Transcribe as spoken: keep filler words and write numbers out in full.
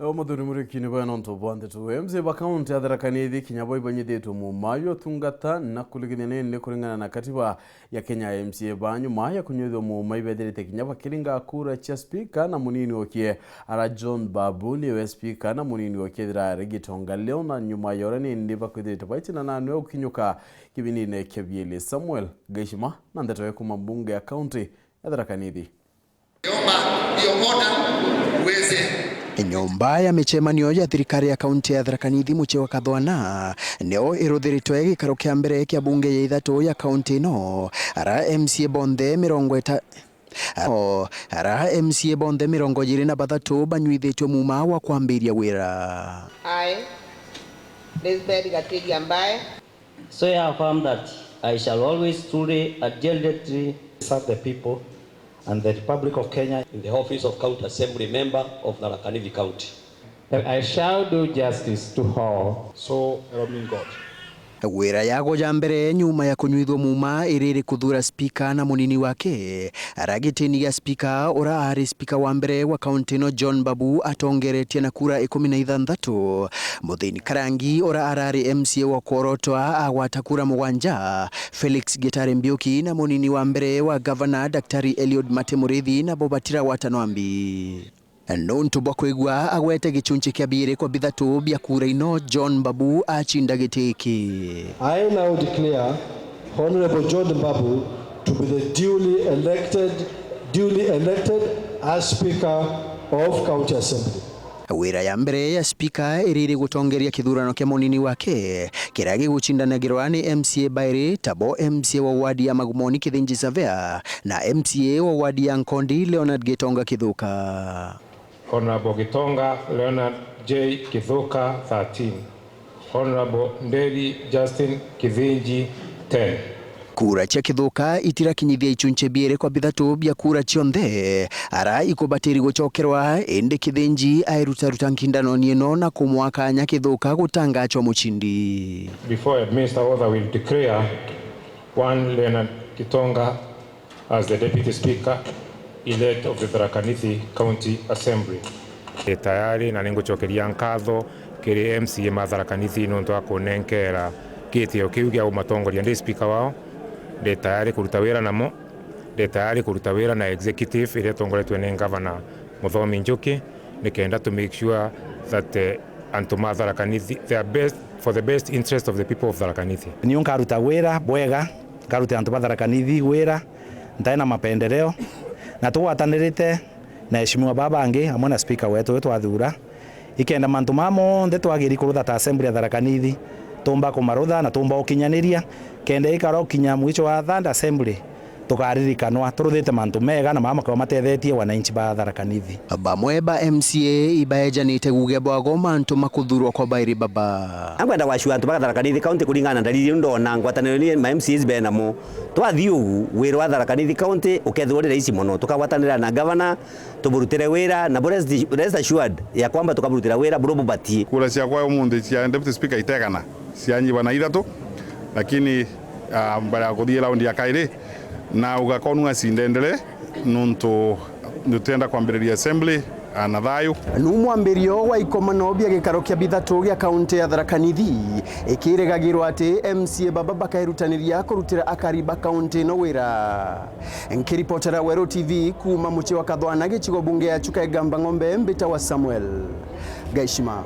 O muthuri murikini bwa nontu bwa ndeto, M C A ba kaunti ya Tharaka Nithi kinya bo ibanyithitwe muuma jwa utungata na kurigithia nindi kuringana na katiba ya Kenya. M C A ba nyuma ya kunyithua muuma ibethirite kinya bakiringa kura cia spika na munini okie ara John Babu niwe spika na munini okie ethira ari Gitonga Leonard nyuma ya uria nindi bakwithirite baitina na nwe gukinyuka kibindine kia bieli. Samuel Gaishima na ndeto ya kuma mbunge ya kaunti ya Tharaka Nithi. Omba hiyo order uweze. Nyomba ya micemanio ya thirikari ya kaunti ya Tharaka Nithi mucii wa Kathwana nio iruthiritwe gikaro kia mbere kia bunge ya ithatu ya kaunti ino, ara M C A bonthe mirongo ita-, o, ara M C A bonthe mirongo iri na bathatu banyuithitue muuma wa kwambiria wira. I, Lisbeth Gatiria Mbae, swear affirm that I shall always truly and diligently serve the people and the Republic of Kenya in the office of County Assembly Member of Tharaka Nithi County. That I shall do justice to all. So help me God. Wira ya goja mbere nyuma ya kunyuithua muuma iriri kuthuura spika na munini wake. Ara gitini gia spika, ura ari spika wa mbere wa kaunti ino John Babu atongeretie na kura ikumi na ithanthatu. Muthini Karangi, ura arari M C A wa kworotwa, agwata kura mugwanja. Felix Gitare Mbiuki na munini wa mbere wa gavana Daktari Eliud Mate Muriithi nabo batiragwata nwambi. Nuntu bwa kwigua agwete gicunci kia biiri kwa bithatu bia kura ino, John Babu acinda giti giki. I now declare Honourable John Babu to be the duly elected, duly elected as Speaker of County Assembly. Wira ya mbere ya spika iriri gutongeria kithurano kia munini wake kiria gigucindanagirwa ni M C A bairi, tabo M C A wa wadi ya Magumoni Kithinji Savea na M C A wa wadi ya Nkondi Leonard Gitonga Kithuka. Honourable Gitonga Leonard J Kithuka, thirteen. Honourable Nderi Justin Kithinji, ten. Kura cia Kithuka itirakinyithia icunci biiri kwa bithatu bia kura cionthe ara ikubatiri gucokerwa, indi Kithinji airutaruta nkindanoni ino na kumwaa kanya Kithuka gutangachwa mucindi. Before I administer oath, I will declare one Leonard Gitonga as the Deputy Speaker elect of the Tharaka Nithi County Assembly. Ndi tayari na ningucokeria nkatho kiri M C A ma Tharaka Nithi nontu wa kunenkeera gitio kiu gia umatongoria ndi speaker wao. Ndi tayari kuruta wira namo. Ndi tayari kuruta wira na executive iria itongoretwe ni Governor Muthomi Njuki, nikenda to make sure that, eh, antu ma Tharaka Nithi, they are best, for the best interest of the people of Tharaka Nithi. Niu nkaruta wira bwega, nkarutira antu ba Tharaka Nithi wira ntai na mapendeleo, na tugwatanirite na eshimiwa baa bangi amwe na speaker wetu uyu twathura, ikenda mantu maa monthe twagiri kurutha ta assembly ya Tharaka Nithi, tumba kumarutha na tumba ukinyaniria, kenda ikara ukinya mwicho wa third assembly, tukaririkanwa turuthite mantu mega na maa makao matethetie wananchi ba Tharaka Nithi. Bamwe ba M C A ibaejanite guge bwago mantu ma kuthurwa kwa bairi baba. Nkwenda gwacua antu ba Tharaka Nithi County kuringana na ndariri iu ndona ngwataniro ni ma M C As benamo. Twathi ugu, wira wa Tharaka Nithi County ukethirwa uri raisi mono. Tukagwatanira na governor, tuburutire wira, na bu rest, rest assured ya kwamba tukaburutira wira buru bubatie. Kura ciakwa umunthi cia Deputy Speaker itegana, cianyiba na ithatu, lakini, ah, mbere ya kuthii raundi ya kairi, na ugakonua cindendere, nuntu nitwenda kwambiriria assembly, ah, na thayu. Nu mwambirio wa ikomano bia gikaro kia bithatu gia kaunti ya Tharaka Nithi, ikirigagirwa ati M C A baba bakairutaniria kurutira akari ba kaunti ino wira. Nkiripotera Weru T V kuuma mucii wa Kathwana, gicigo bunge ya Chuka Igamba Ng'ombe, mbita wa Samuel Gaishima.